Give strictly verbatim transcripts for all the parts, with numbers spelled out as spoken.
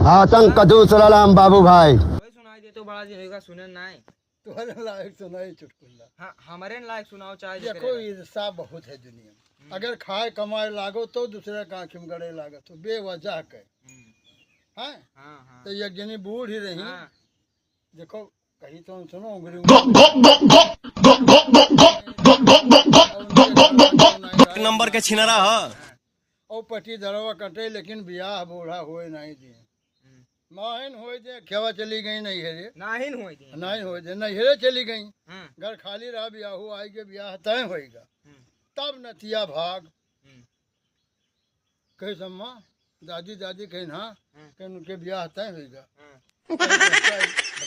आतंक का दूसरा नाम बाबू भाई। कोई सुनाई दे तो बड़ा दिन होगा, सुने ना है। तुम्हारे लायक सुनाई चुटकुला। हाँ, हमारे लायक सुनाओ चाहे जो देखो, करेगा। ईर्ष्या बहुत है दुनिया में। हम्म। अगर खाए कमाए लागो तो दूसरे का आँखी में गड़े लागो तो बेवजह के। हम्म। हैं? हाँ, हाँ। तो एक जनी बूढ़ी रही। हाँ। देखो, कही तो सुनो, उंगली नंबर के छिनरा ह। और पट्टीदारवा कटे, लेकिन बियाह बूढ़ा होए नहीं दिए। हम्म। नाहिन होए दे, खेवा चली गई नैहरे। नाहिन होए दे। नाहिन होए दे, नैहरे चली गई। हम्म। घर खाली रहा, बियाहू आई के बियाह तय होएगा। हम्म। तब नतिया भाग। हम्म। कहे सम्मा, दादी, दादी कहे ना, हम्म। कहे उनके बियाह तय होएगा। हम्म।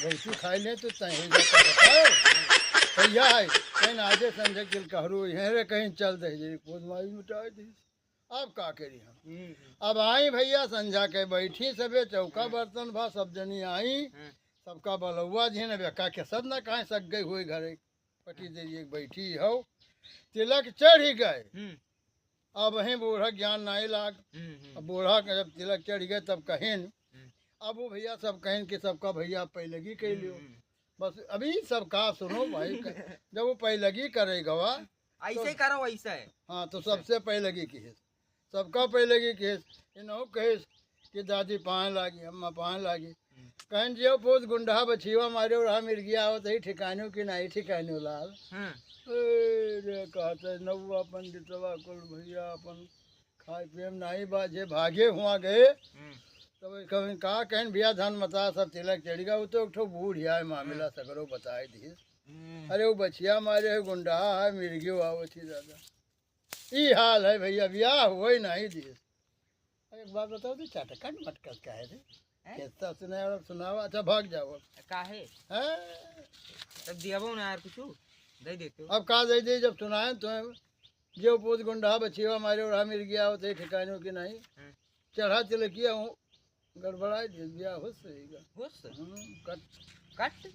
भैंसी खाई ले तो तय होएगा, तो बताओ। भैया है, कहे ना, आजे संझा के कहरो, यहाँ रे कहीं चल दे, जे पोद माई मिटाए दे। अब का करी हम? हम्म, हम्म। अब आई भैया, संझा के बैठी सबे, चौका हम्म। बर्तन भा, सब जनी आई, हम्म। सबका बलौआ जी ने बेका के सब ना कहाँ सक गई हुई घरे, पटी दे एक बैठी हो, तिलक चढ़ी गए। हम्म। अब वहीं बूढ़ा ज्ञान नाई लाग। हम्म, हम्म। अब बूढ़ा के जब तिलक चढ़ी गए तब कहिन, हम्म। अब वो भैया सब कहिन कि सबका भैया पैलगी कह लियो। हम्म, हम्म। बस अभी सबका सुनो भाई, क-, जब वो पैलगी करे गवा, ऐसे तो ही करो, वैसे। हाँ, तो सबसे पैलगी किहिस, सबका पैलगी किहिस, इनहू कहिस कि दादी पाँय लागी, अम्मा पाँय लागी। हम्म। कहन जियो पूत गुंडहा बछिवा मारे और हम मिर्गिया आवत ही ठिकानो कि नहीं ठिकानो लाल। हाँ। ए रे कहते नौवा पंडितवा कुल भैया अपन खाए पिए में नहीं बाजे भागे हुआ गए। हम्म। तब कहीं का कहन भैया धन मता सब तिलक चढ़ी गया, वो तो एक ठो बूढ़िया है मामला हम्म। सगरो बताए दिए। हम्म। अरे वो बछिया मारे है, गुंडहा है, मिर्गियो आवत ही दादा। ई हाल है भैया, बियाह होए नहीं दिए। एक बात बताओ तो, चटकन मटकन का है रे? हैं? किस्सा सुनाए और सुनाओ, अच्छा भाग जाओ अब। काहे? हैं? तब दियाबो ना यार कुछ, दे देते हो। अब का दे दे, जब सुनाए तो है, जो पूत गुंडहा बछिवा मारे और हम मिर्गिया होते ठिकानों की नहीं। हम्म। चढ़ा तिलकिया हूँ, गड़बड़ाए दे, बियाह होश रहेगा। होश? हम्म, कट। कट?